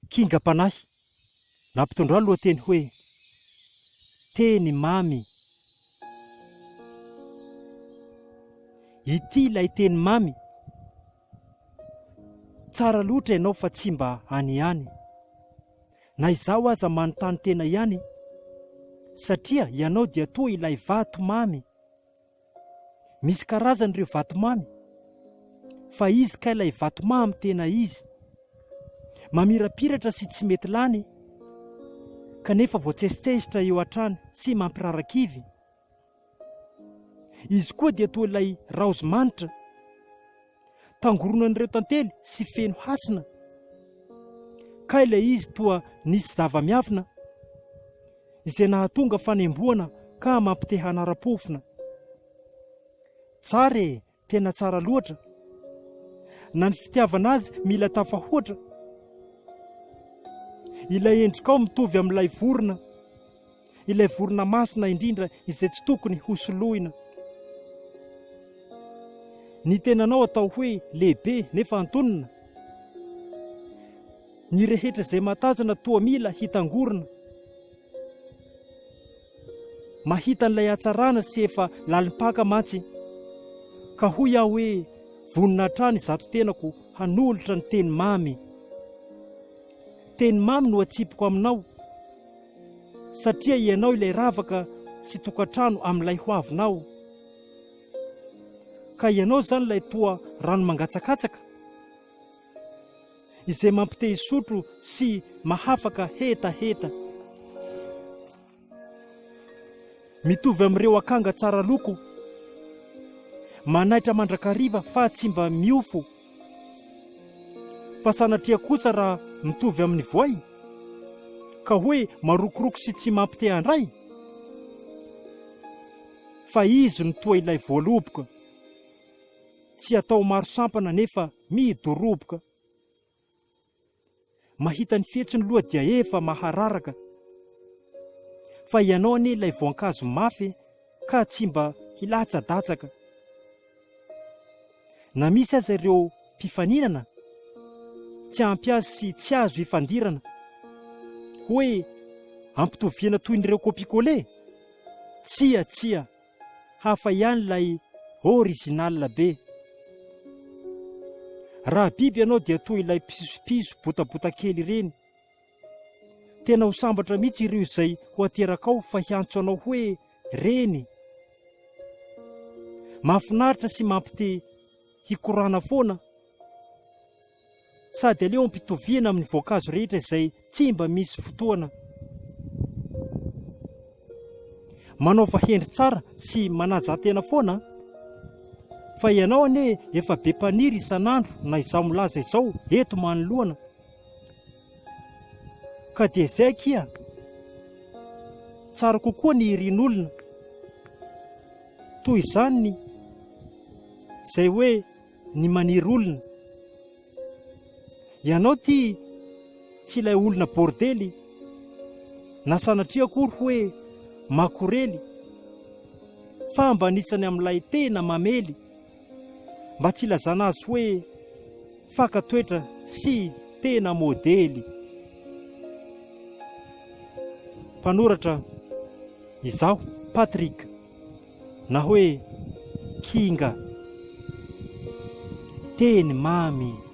Kingam-panahy, nampitondra lohateny hoe Teny mamy. Ity ilay teny mamy. Tsara loatra ianao fa tsy mba any ihany. Na izaho aza manontany tena ihany satria ianao dia toa ilay vato mamy. Misy karazany ireo vatomamy, fa izy kay ilay vatomamy tena izy. Mamirapiratra sy tsy mety lany, kanefa voatsesitsesitra eo hatrany sy mampirarakivy. Izy koa dia toa ilay raozy manitra. Tangoronan'ireo tantely sy feno hasina. Kay ilay izy toa nisy zava-miafina izay nahatonga fanembohana ka mampite hanara-pofona. Tsara e, tena tsara loatra. Na ny fitiavana azy mila tafahoatra. Ilay endrikao mitovy amin'ilay vorona. Ilay vorona masina indrindra izay tsy tokony hosoloina. Ny tenanao atao hoe lehibe nefa antonona. Ny rehetra izay mahatazana toa mila hitangorona. Mahita an'ilay hatsarana sy efa lalim-paka mantsy. Ka hoy aho hoe vonona hatrany izato tenako hanolotra ny teny mamy. Teny mamy no atsipiko aminao. Satria ianao ilay ravaka sy tokantrano amin'ilay ho avinao. Ka ianao izany ilay toa rano mangatsakatsaka, izay mampite hisotro sy mahafaka hetaheta. Mitovy amin'ireo akanga tsara loko, manaitra mandrakariva fa tsy mba miofo. Fa sanatria kosa raha mitovy amin'ny voay, ka hoe marokoroko sy tsy mampite handray? Fa izy no toa ilay voaloboka, tsy atao maro sampana nefa midoroboka. Mahita ny fihetsiny loha dia efa mahararaka. Fa ianao anie ilay voankazo mafy ka tsy mba hilatsadatsaka. Na misy aza ireo mpifaninana, tsy ampy azy sy tsy azo ifandirana. Hoe ampitoviana toy ny ireo copie-coller? Tsia, tsia. Hafa ihany ilay original be. Raha biby ianao dia toy ilay pisopiso botabota kely ireny. Tena ho sambatra mihitsy ireo izay ho aterakao fa hiantso anao hoe reny. Mahafinaritra sy mampite hikorana foana. Sady aleo ampitoviana amin'ny voankazo rehetra izay tsy mba misy fotoana. Manaova hendry tsara sy manajà tena foana an! Fa ianao anie efa be mpaniry isan'andro na izaho milaza izao eto manoloana. Ka dia izay akia! Tsara kokoa ny irin'olona toy izany ny izay hoe ny maniry olona. Ianao ty tsy ilay olona bordely na sanatria akory hoe makorely fa mba anisany amin'ilay tena mamely mba tsy ilazana azy hoe faka toetra sy tena modely. Mpanoratra izaho Patrick. Na hoe kinga. Teny mamy.